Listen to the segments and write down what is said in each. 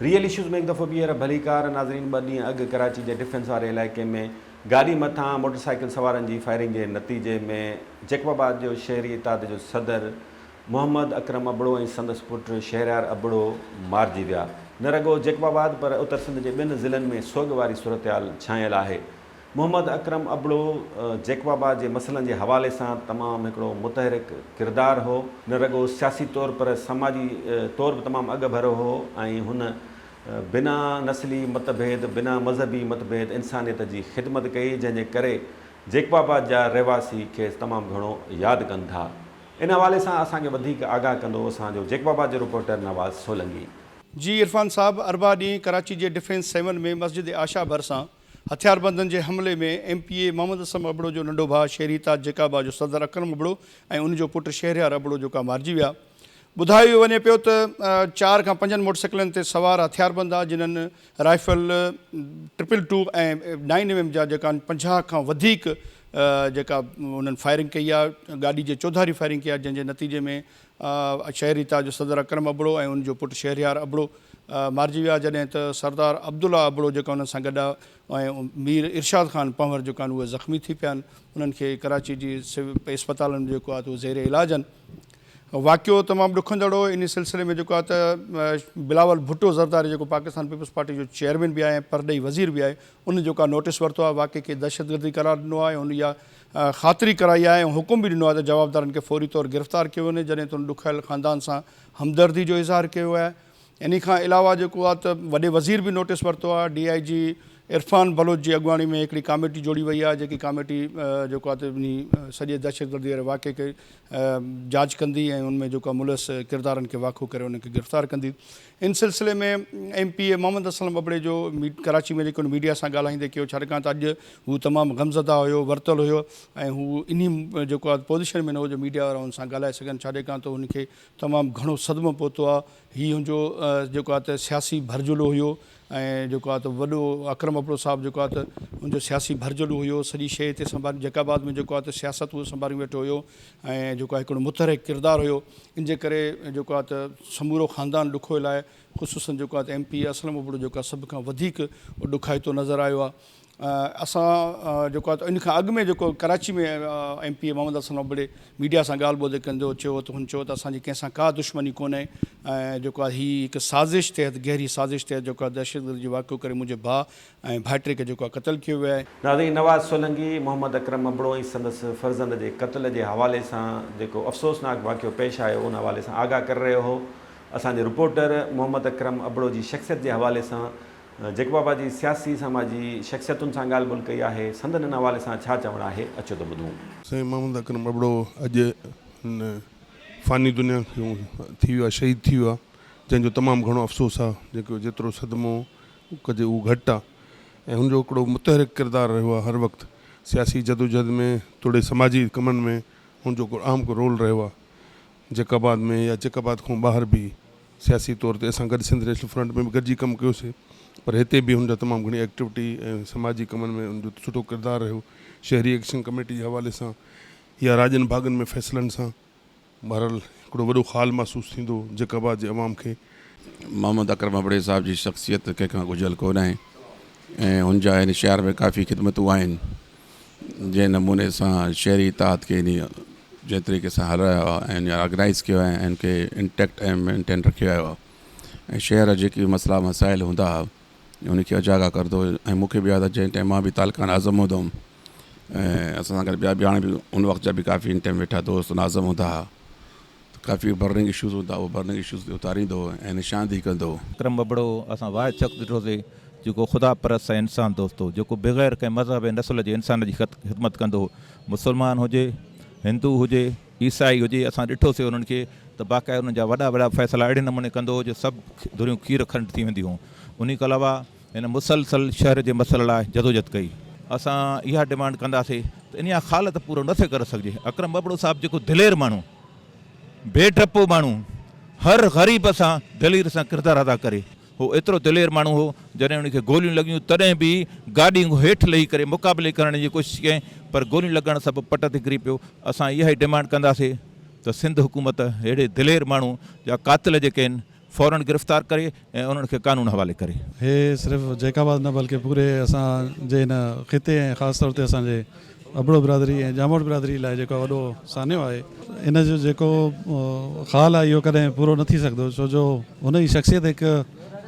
Real issues ۾ هڪ دفعو ٻيهر ڀليڪار ناظرين ٻه ڏينهن اڳ ڪراچي جي ڊفينس واري علائقي ۾ گاڏي مٿان موٽر سائيڪل سوارن جي فائرنگ جي نتيجي ۾ جيڪب آباد جو شهري اتحاد جو صدر محمد اڪرم ابڙو ۽ سندس پٽ شهريار ابڙو مارجي ويا نه رڳو جيڪب آباد پر اتر سنڌ جي ٻين ضلعن ۾ سوڳ واري صورتحال ڇانيل آهي محمد اڪرم ابڙو جيڪب آباد جي مسئلن جي حوالي سان تمام هڪڙو متحرڪ ڪردار هو. نه رڳو سياسي طور پر سماجي طور به تمام اڳڀرو هو ۽ هن بنا نسلي مت ڀيد، بنا مذهبي مت ڀيد انسانيت جي خدمت ڪئي، جنهن جي ڪري جيڪب آباد جا رهواسي کيس تمام گهڻو ياد ڪن ٿا. ان حوالي سان اسان کي وڌيڪ آگاهه ڪندو اسان جو جيڪب آباد جو رپورٽر نواز سولنگي. جي عرفان صاحب اربع ڏينهن ڪراچي جي ڊفينس سيون ۾ مسجد آشا ڀرسان هٿياربندن جي حملي ۾ M P A Muhammad Aslam Abro جو ننڍو ڀاء شهري تاج جيڪابا جو صدر اڪرم ابڙو ۽ ان جو پٽ شهريار ابڙو جيڪا مارجي ويا. ٻڌايو وڃي پيو ته چار کان پنجن موٽرسائيڪلن تي سوار هٿياربند جنھن rifle triple two ۽ nine M M جا جيڪا 50 کان وڌيڪ جيڪا انهن فائرنگ ڪئي آهي گاڏي جي چوڌاري فائرنگ ڪئي آهي جنهن جي نتيجي ۾ شهري تاج صدر اڪرم ابڙو ۽ ان جو پٽ شهريار ابڙو مارجي ويا جڏهن ته سردار عبدالله ابڙو جيڪا انهن سان گڏ ۽ مير ارشاد خان پنهور جيڪا آهن اهي زخمي ٿي پيا آهن انهن کي ڪراچي جي اسپتالن ۾ جيڪو آهي ته زير علاج آهن واقعو تمام ڏکندڙ هو ان سلسلي ۾ جيڪو آهي ته بلاول ڀٽو زرداري جيڪو پاڪستان پيپلز پارٽي جو چيئرمين به آهي ۽ پرڏيهي وزير به آهي ان جيڪو آهي نوٽيس ورتو آهي واقعي کي دهشتگردي قرار ڏنو آهي ان اها خاطري ڪرائي آهي ۽ حڪم به ڏنو آهي ته جوابدارن کي فوري طور گرفتار ڪيو وڃي جڏهن ته هن ڏکايل خاندان سان همدردي جو اظهار ڪيو آهي انهي کان علاوه جيڪو آهي ته وڏي وزير به نوٽيس ورتو آهي ڊي I جي عرفان بلوچ جي اڳواڻي ۾ هڪڙي ڪاميٽي جوڙي وئي آهي جيڪي ڪاميٽي جيڪو آهي ته انهي سڄي دهشتگردي واري واقعي کي جاچ ڪندي ۽ ان ۾ جيڪو آهي ملوث ڪردارن کي واکو ڪري انهن کي گرفتار ڪندي ان سلسلي ۾ M P A Muhammad Aslam Abro جو ڪراچي ۾ جيڪو ميڊيا سان ڳالهائيندي ڪيو ڇاڪاڻ ته اڄ هو تمام غمزده هيو ورتل هيو ۽ هو انهي جيڪو آهي پوزيشن ۾ نه هو جو ميڊيا وارا هن سان ڳالهائي سگهن ڇاڪاڻ ته هن کي تمام گهڻو صدمو پهتو آهي هي هن جو جيڪو آهي ته سياسي ڀرجهلو هيو ۽ جيڪو آهي ته وڏو اڪرم ابڙو صاحب جيڪو آهي ته هن جو سياسي ڀرجهلو هيو سڄي شيء هتي سنڀالي جيڪب آباد ۾ جيڪو آهي ته سياست هو سنڀاليون ويٺو هيو ۽ جيڪو آهي هڪڙو متحرڪ ڪردار هيو ان جي ڪري جيڪو آهي ته سمورو خاندان ڏکويل آهي خصوصن جيڪو آهي ته ايم پي اي اسلم ابڙو جيڪو آهي سڀ کان وڌيڪ ڏکائتو نظر آيو آهي اسان جيڪو آهي ته ان کان اڳ ۾ جيڪو Karachi ۾ M P A Muhammad Aslam Abro media سان ڳالهه ٻولهه ڪندو چيو ته هن چيو ته اسان جي ڪنهن سان ڪا دشمني ڪونهي ۽ جيڪو آهي هي هڪ سازش تحت گهري سازش تحت جيڪو آهي دهشتگردي جو واقعو ڪري منهنجي ڀاء ۽ ڀائٽي کي جيڪو آهي قتل ڪيو ويو آهي. ناظرين نواز سولنگي، محمد اڪرم ابڙو ۽ سندس فرزند جي قتل جي حوالي سان جيڪو افسوسناڪ واقعو پيش آيو ان حوالي سان آگاهه ڪري رهيو هو. اسان جي رپورٽر محمد اڪرم ابڙو جي شخصيت جي حوالي سان جيڪب آباد جي سياسي سماجي شخصيتن سان ڳالهه ٻولهه ڪئي آهي سندن ان حوالي سان ڇا چوڻ آهي اچو ته ٻڌون. سائين محمد اڪرم ابڙو اڄ هن فاني دنيا کان ٿي ويو آهي شهيد ٿي ويو آهي جنهن جو تمام گهڻو افسوس آهي جيڪو جيترو صدمو ڪجي اهو گهٽ آهي ۽ هن جو هڪڙو متحرڪ ڪردار رهيو آهي هر وقت سياسي جدوجهد ۾ توڙي سماجي ڪمن ۾ هن جو اهم رول رهيو آهي جيڪب آباد ۾ يا جيڪب آباد کان ٻاهر به سياسي طور تي اسان گڏ سنڌ نيشنل فرنٽ ۾ به گڏجي ڪم ڪيوسي پر هتي به هن جا تمام گهڻي ايڪٽوٽي ۽ سماجي ڪمن ۾ هن جو سٺو ڪردار رهيو شهري ايڪشن ڪميٽي جي حوالي سان يا راڄن ڀاڳن ۾ فيصلن سان بهرحال هڪڙو وڏو خال محسوس ٿيندو جيڪب آباد جي عوام کي. محمد اڪرم ابڙي صاحب جي شخصيت ڪنهن کان ڳجهيل ڪونهي ۽ هن جا هن شهر ۾ ڪافي خدمتون آهن جنهن نموني سان شهري اتحاد کي انهي جنهن طريقي سان هلايو آهي ۽ آرگنائز ڪيو آهي ۽ ان کي انٽيڪٽ ۽ مينٽين رکيو ويو آهي ۽ شهر جا جيڪي به مسئلا مسائل هوندا هئا ان کي اجاگر ڪندو هو ۽ مون کي به ياد آهي جنهن ٽائيم مان به تعلقه ناظم هوندو هوم ۽ اسان سان گڏ ٻيا به هاڻي به ان وقت جا به ڪافي ان ٽائيم ويٺا دوست ناظم هوندا هئا ته ڪافي برننگ اشوز هوندا هئا برننگ اشوز کي اتاريندو هو ۽ نشاندهي ڪندو هو. اڪرم ٻٻڙو اسان واحد شخص ڏٺوسي جيڪو خدا پرست ۽ انسان دوست هو جيڪو بغير ڪنهن مذهب ۽ نسل جي انسان جي خدمت ڪندو هو مسلمان هجي هندو هجي عيسائي هجي اسان ڏٺوسي انهن کي ته باقاعده انهن جا وڏا وڏا فيصلا اهڙي نموني ڪندو هو جو سڀ ڌريون کير کنڊ ٿي وينديون هيون انهي کان علاوه هن مسلسل شهر جي مسئلي لاء جدوجھد ڪئي. اسان اها ڊمانڊ ڪنداسي ته انهيء خال ته پورو نه ٿي ڪري سگهجي. اڪرم ابڙو صاحب جيڪو دلير ماڻهو، بي ڊپو ماڻهو، هر غريب سان دلير سان ڪردار ادا ڪري. هو ايترو دلير ماڻهو هو، جڏهن ان کي گوليون لڳيون تڏهن به گاڏي هيٺ لهي ڪري مقابلي ڪرڻ جي ڪوشش ڪيائين پر گوليون لڳڻ سبب پٽ تي ڪري پيو. اسان اها ئي ڊمانڊ ڪنداسي ته سنڌ حڪومت اهڙي دلير ماڻهو جا قاتل جيڪي آهن، فورن گرفتار ڪري ۽ انهن کي قانون حوالي ڪري. هي صرف جيڪب آباد نه بلڪه پوري اسان جي هن خطي ۽ خاص طور تي اسان جي ابڙو برادري ۽ ڄاموٽ برادري لاء جيڪو وڏو سانحو آهي ان جو جيڪو خال آهي اهو ڪڏهن پورو نه ٿي سگهندو ڇو جو هن جي شخصيت هڪ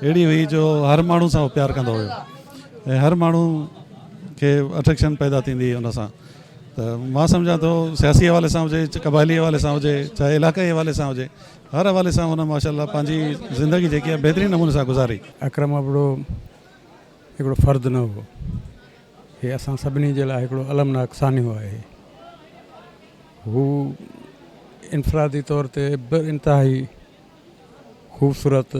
اهڙي هئي جو هر ماڻهو سان هو پيار ڪندو هيو ۽ هر ماڻهو کي اٽريڪشن پيدا ٿيندي هئي ان سان ته مان سمجهان ٿو سياسي حوالي سان هجي قبائلي حوالي سان هجي چاهي علاقائي حوالي سان هجي هر حوالي سان هن ماشاء الله پنهنجي زندگي جيڪي آهي بهترين نموني سان گذاري. اڪرم ابڙو هڪڙو فرد نه هو، هي اسان سڀني جي لاء هڪڙو المناڪ سانحو آهي. هو انفرادي طور تي به انتهائي خوبصورت،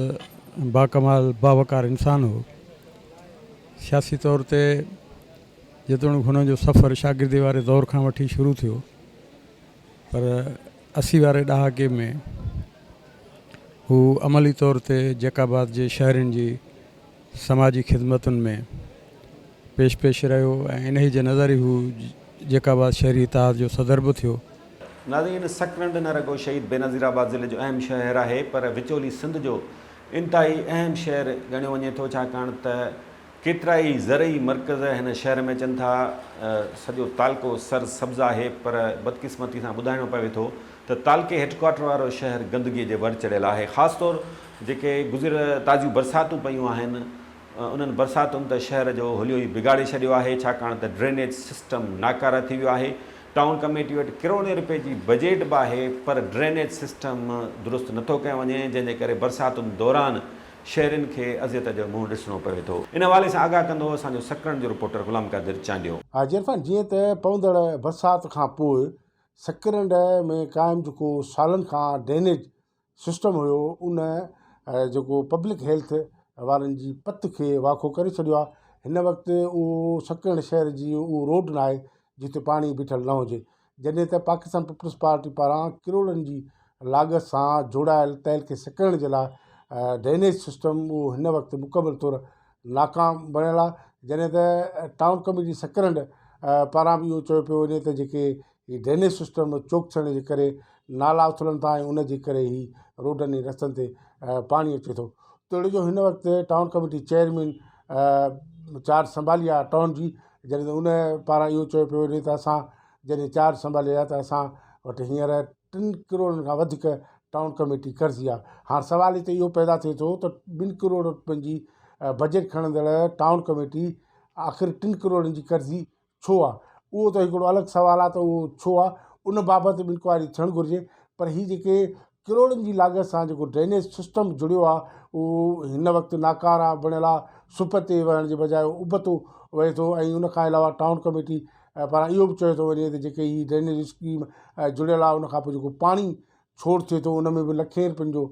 باڪمال، باوقار انسان هو. سياسي طور تي جيتوڻيڪ هن جو سفر شاگردي واري دور کان وٺي شروع ٿيو پر 80 واري ڏهاڪي ۾ هو عملي طور تي جيڪب آباد جي شهرين جي سماجي خدمتن ۾ پيش پيش رهيو ۽ انهي جي نظر ئي هو جيڪب آباد شهري اتحاد جو صدر به ٿيو. ناظرين سڪرنڊ نه رڳو شهيد بينظير آباد ضلعي جو اهم شهر آهي پر وچولي سنڌ جو انتهائي اهم شهر ڳڻيو وڃي ٿو ڇاڪاڻ ته ڪيترائي زرعي مرڪز هن شهر ۾ اچن ٿا، سڄو تعلقو سر سبز آهي پر بدقسمتي سان ٻڌائڻو پوي ٿو ته تعلقي هيڊڪوارٽر وارو شهر گندگي جي ور چڙهيل آهي خاص طور جيڪي گذريل تازيون برساتون پيون آهن انهن برساتن ته شهر جو حليو ئي بگاڙي ڇڏيو آهي ڇاڪاڻ ته ڊرينيج سسٽم ناڪاره ٿي ويو آهي ٽائون ڪميٽي وٽ ڪروڙين رپين جي بجيٽ به آهي پر ڊرينيج سسٽم درست نٿو ڪيو وڃي جنهن جي ڪري برساتن دوران شهرين کي اذيت جو منهن ڏسڻو پوي ٿو. ان حوالي سان آگاهه ڪندو اسان جو سڪرنڊ جو رپورٽر غلام قادر چانڊيو. جي عرفان جيئن ته پوندڙ برسات کان پوء سڪرنڊ ۾ قائم جيڪو سالن کان ڊرينيج سسٽم هيو ان جيڪو پبلڪ هيلٿ وارن جي پت کي واکو ڪري ڇڏيو آهي هن وقت اهو سڪرنڊ شهر جي اهو روڊ ناهي جتي پاڻي بيٺل نه هجي جڏهن ته پاڪستان پيپلز پارٽي پاران ڪروڙن جي لاڳت سان جوڙايل تيل کي سڪائڻ جي لاء ڊرينيج سسٽم اهو هن وقت مڪمل طور ناڪام بڻيل آهي جڏهن ته ٽائون ڪميٽي سڪرنڊ پاران به اهو چيو پيو وڃي ته جيڪي هي ڊرينيج سسٽم چوڪ ٿيڻ جي ڪري نالا اٿلن ٿا ۽ ان جي ڪري هي روڊن ۽ رستن تي پاڻي اچي ٿو توڙي جو هن وقت ٽائون ڪميٽي چيئرمين چارج سنڀالي آهي ٽائون جي جڏهن ته ان پاران اهو چيو پيو وڃي ته اسان جڏهن چارج سنڀالي آيا ته اسان وٽ هينئر ٽن ڪروڙن کان وڌيڪ ٽائون ڪميٽي قرضي آهي. هاڻ سوال هتي اهو پيدا ٿئي ٿو ته ٻن ڪروڙ رپين جي بجيٽ کڻندڙ ٽائون ڪميٽي آخر ٽن ڪروڙن جي قرضي ڇو آهي؟ اهو ته هڪڙو الڳ سوال آهي ته اهو ڇو آهي؟ ان بابت به انڪوائري ٿيڻ گهرجي پر هي جيڪي ڪروڙن جي لاڳت سان جيڪو ڊرينيج سسٽم جڙيو آهي اهو هن وقت ناڪاره بڻيل آهي سپ تي وهڻ جي بجاء ابتو وهي ٿو ۽ ان کان علاوه ٽائون ڪميٽي پاران اهو به چيو ٿو وڃي ته جيڪي هي ڊرينيج اسڪيم جڙيل آهي ان کان پوء جيڪو پاڻي ڇوڙ ٿئي ٿو ان ۾ به لکين روپين جو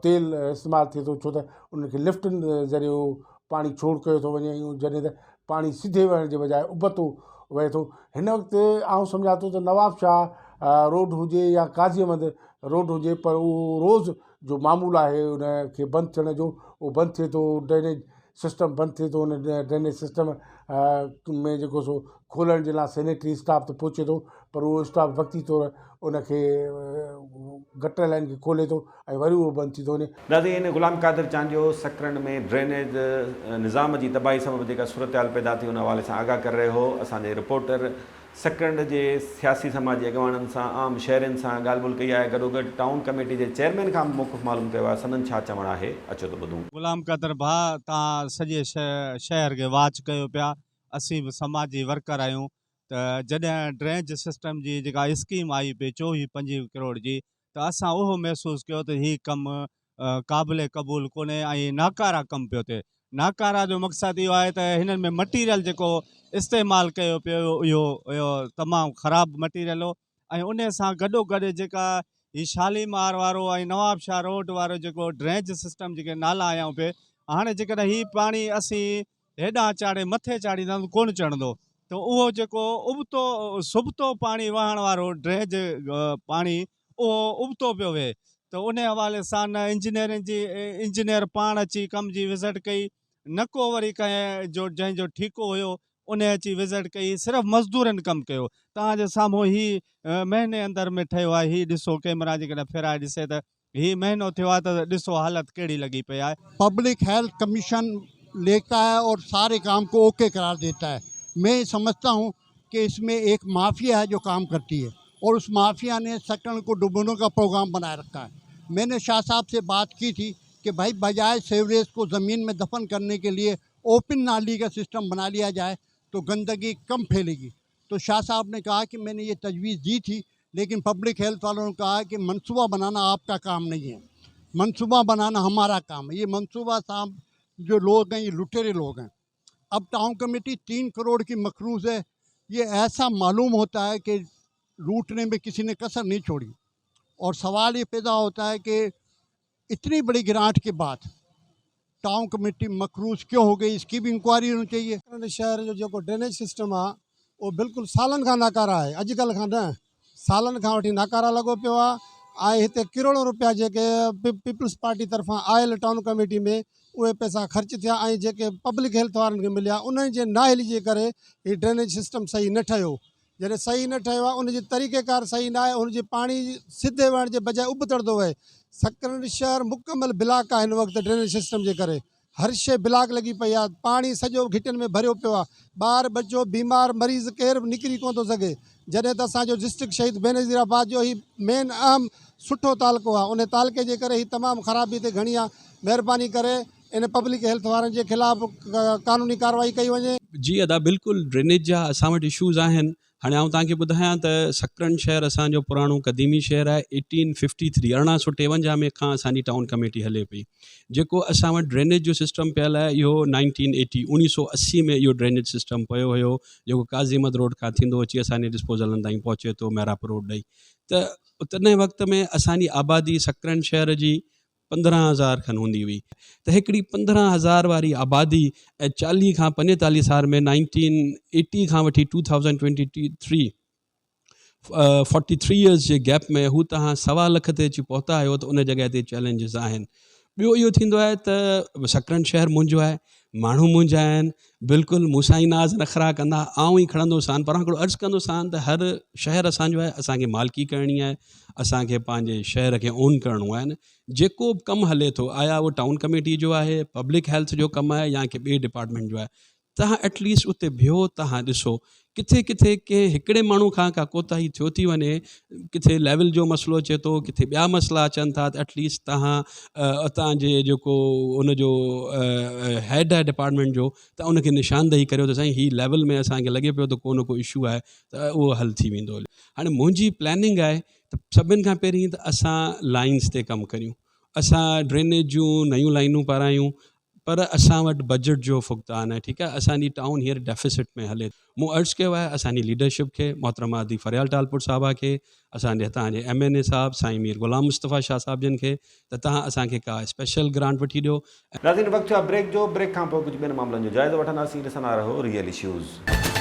تيل استعمال ٿئي ٿو ڇو ته ان کي لفٽن ذريعي اهو پاڻي ڇوڙ ڪيو ٿو وڃي ۽ جڏهن ته پاڻي سڌي وهڻ جي بجاء ابتو وهي ٿو. هن وقت آئون سمجهان ٿو ته نواب شاهه روڊ هجي يا قاضي احمد روڊ هجي پر اهو روز جو معمول آهي ان کي بند ٿيڻ جو اهو بند ٿئي ٿو ڊرينيج سسٽم بند ٿئي ٿو ان ڊرينيج سسٽم ۾ جيڪو سو کولڻ جي لاء سينيٽري اسٽاف ته پهچي ٿو پر اهو اسٽاف وقتي طور ان کي گٽر لائين کي کولي ٿو ۽ وري اهو بند ٿي ٿو وڃي. ناظرين غلام قادر چانڊيو سڪرنڊ ۾ ڊرينيج نظام جي تباهي سبب جيڪا صورتحال پيدا ٿي ان حوالي سان آگاهه ڪري رهيو هو اسان جي رپورٽر سڪرنڊ جي سياسي سماجي اڳواڻن سان عام شهرين سان ڳالهه ٻولهه ڪئي آهي گڏوگڏ ٽائون ڪميٽي جي چيئرمين کان به موقف معلوم ڪيو آهي سندن ڇا چوڻ آهي اچو ته ٻڌون. غلام قادر ڀاء توهان سڄي شهر کي واچ ڪيو پيا اسين به سماجي ورڪر آهيون ته جڏهن ڊرينج سسٽم جي جيڪا اسڪيم آئي پئي 24 25 ڪروڙ جي ته اسان اهو محسوس ڪيو ته هي ڪم قابل قبول ڪونهي ۽ ناڪاره ڪم پيو ٿئي. ناڪاره جو مقصد اهو آهي ته هنن ۾ مٽيريل جيڪو استعمال ڪيو پيو اهو اهو تمام خراب مٽيريل هو ۽ ان سان گڏو گڏ جيڪا هي شاليمار وارو ۽ نواب شاهه روڊ وارو جيڪو ڊرينج سسٽم جيڪي نالا آيا پئي هاڻي جيڪڏهن هي پاڻي اسين هيڏانهن چاڙهي مٿي چاڙهينداسون ڪونه چڙهندو ته اهو جيڪو ابتو سبتو پاڻي وهڻ وارو ڊرينج پاڻي اهو ابتو پيو وهي ته ان حوالي سان نه انجنيئرن جي انجنيئر پاڻ اچي ڪم جي وزٽ ڪئي نه ڪو وري ڪنهن جو جنهن جو ٺيڪو هيو ان اچي وزٽ ڪئي صرف مزدورن ڪم ڪيو توهان جي سامهون هي مهيني اندر ۾ ٺهيو آهي هي ڏسو ڪيمرا جيڪڏهن ڦيرائي ڏسي ته. هي مهينو ٿيو آهي ته ڏسو حالت ڪهڙي لڳي پئي آهي. پبلڪ هيلٿ ڪميشن ليتا هي اور ساري ڪام ڪو اوڪي قرار ديتا هي مين سمجهتا هون ڪي اس مين ايڪ مافيا هي جو ڪام ڪرتي هي اور اس مافيا ني سڪرنڊ ڪو ڊبوني ڪا پروگرام بنائي رکا هي مين ني شاهه صاحب سي بات ڪي ٿي ڪي ڀائي بجائي سيوريج ڪو زمين مين دفن ڪرني ڪي ليي اوپن نالي ڪا سسٽم بنا ليا جائي تو گندگي ڪم ڦيلي گي تو شاهه صاحب ني ڪها ڪي مين ني يي تجويز the ٿي ليڪن پبلڪ هيلٿ والو ني ڪها ڪي منصوبا بنانا آپ ڪا ڪام نهين هي منصوبا بنانا همارا ڪام هي يي منصوبا صاحب جو لوگ هين يي لٽيري لوگ هين اب ٽائون ڪميٽي تين ڪروڙ ڪي مقروض هي يي ايسا معلوم هوتا هي ڪي لوٽني ۾ ڪسي ني ڪسر نهين ڇوڙي اور سوال يي پيدا هوتا هي ڪي اتني بڙي گرانٽ ڪي بعد ٽائون ڪميٽي مقروض ڪيون هو گئي اس ڪي به انڪوائري هوني چاهيي. سڪرنڊ شهر جو جيڪو ڊرينيج سسٽم آ اهو بلڪل سالن کان ناڪاره آهي اڄ ڪلهه کان نه سالن کان وٺي ناڪاره لڳو پيو آ ۽ هتي ڪروڙون روپيا جيڪي پيپلز پارٽي طرفان آيل ٽائون ڪميٽي ۾ اهي پئسا خرچ ٿيا ۽ جيڪي پبلڪ هيلٿ وارن کي مليا انهن جي نااهلي جي ڪري هي ڊرينيج سسٽم صحيح نه ٺهيو جڏهن صحيح نه ٺهيو آهي ان جي طريقيڪار صحيح نه آهي ان جي پاڻي سڌي وهڻ جي بجاء ابتڙ ٿو وهي سڪرنڊ شهر مڪمل بلاڪ آهي هن وقت ڊرينيج سسٽم جي ڪري هر شيء بلاڪ لڳي پئي آهي پاڻي سڄو گهٽين ۾ ڀريو پيو آهي ٻار ٻچو بيمار مريض ڪير به نڪري ڪونه ٿو سگهي جڏهن ته اسان جو ڊسٽرڪٽ شهيد بينظير آباد جو هي مين اهم سٺو تعلقو آهي ان تعلقي جي ڪري هي تمام خرابي هتي گهڻي آهي مهرباني ڪري ان پبلڪ هيلٿ وارن جي خلاف قانوني ڪارروائي ڪئي وڃي. جي ادا بلڪل ڊرينيج جا اسان وٽ اشوز آهن هاڻي آئون توهان کي ٻڌايان ته سڪرنڊ شهر اسان جو پراڻو قديمي شهر آهي ايٽين ففٽي ٿري 1853 ۾ کان اسان جي ٽائون ڪميٽي هلي پئي جيڪو اسان وٽ ڊرينيج جو سسٽم پيل آهي اهو نائنٽين ايٽي 1980 ۾ اهو ڊرينيج سسٽم پيو هيو جيڪو قاضي احمد روڊ کان ٿيندو اچي اسان جي ڊسپوزلن تائين پهچي ٿو محراب روڊ ڏئي ته تڏهن وقت ۾ اسان جي آبادي سڪرنڊ شهر جي 15,000 کن هوندي هئي ته هڪڙي 15,000 واري آبادي ۽ 40 کان 45 سال ۾ نائنٽين ايٽي کان وٺي two thousand twenty three forty three years جي گيپ ۾ هو تهان سوا لک تي اچي پهتا آهيو ته ان جڳهه تي چئلينجز آهن ٻيو اهو ٿيندو آهي ته سڪرنڊ شهر منهنجو آهي ماڻهو منهنجا آهن بلڪل مون سان ئي ناز نخرا ڪندا آئون ئي کڻندو سان پر هڪڙو عرض ڪندو سان ته هر شهر اسانجو آهي اسانکي مالڪي ڪرڻي آهي اسانکي پنهنجي شهر کي اون ڪرڻو آهي نه جيڪو به ڪم هلي ٿو آيا اهو ٽائون ڪميٽي جو آهي پبلڪ هيلٿ جو ڪم آهي يا ڪنهن ٻئي ڊپارٽمينٽ جو آهي تهان ايٽليسٽ اتي بيهو تهان ڏسو ڪٿي ڪٿي ڪنهن هڪڙي ماڻهو کان ڪا ڪوتاهي ٿيو ٿي وڃي ڪٿي ليول جو مسئلو اچي ٿو ڪٿي ٻيا مسئلا اچن ٿا ته ايٽليسٽ تهان اتان جي جيڪو ان جو هيڊ آهي ڊپارٽمينٽ جو ته ان کي نشاندهي ڪريو ته سائين هي ليول ۾ اسانکي لڳي پيو ته ڪو نه ڪو اشو آهي ته اهو حل ٿي ويندو هاڻي منهنجي پلاننگ آهي ته سڀني کان پهرين ته اسان لائنس تي ڪم ڪريون اسان ڊرينيج جون نيون لائنون پارايون پر اسان وٽ بجيٽ جو فقدان آهي ٺيڪ آهي اسان جي ٽائون هينئر ڊيفيسٽ ۾ هلي مون عرض ڪيو آهي اسان جي ليڊرشپ کي محترمه ادي فريال ٽالپر صاحبه کي اسان جي هتان جي ايم اين اي صاحب سائين مير غلام مصطفيٰ شاهه صاحب جن کي ته توهان اسان کي ڪا اسپيشل گرانٽ وٺي ڏيو. ناظرين وقت ٿيو آهي بريڪ جو، بريڪ کان پوء ڪجهه ٻين معاملن جو جائزو وٺنداسين، ڏسندا رهو ريئل اشوز.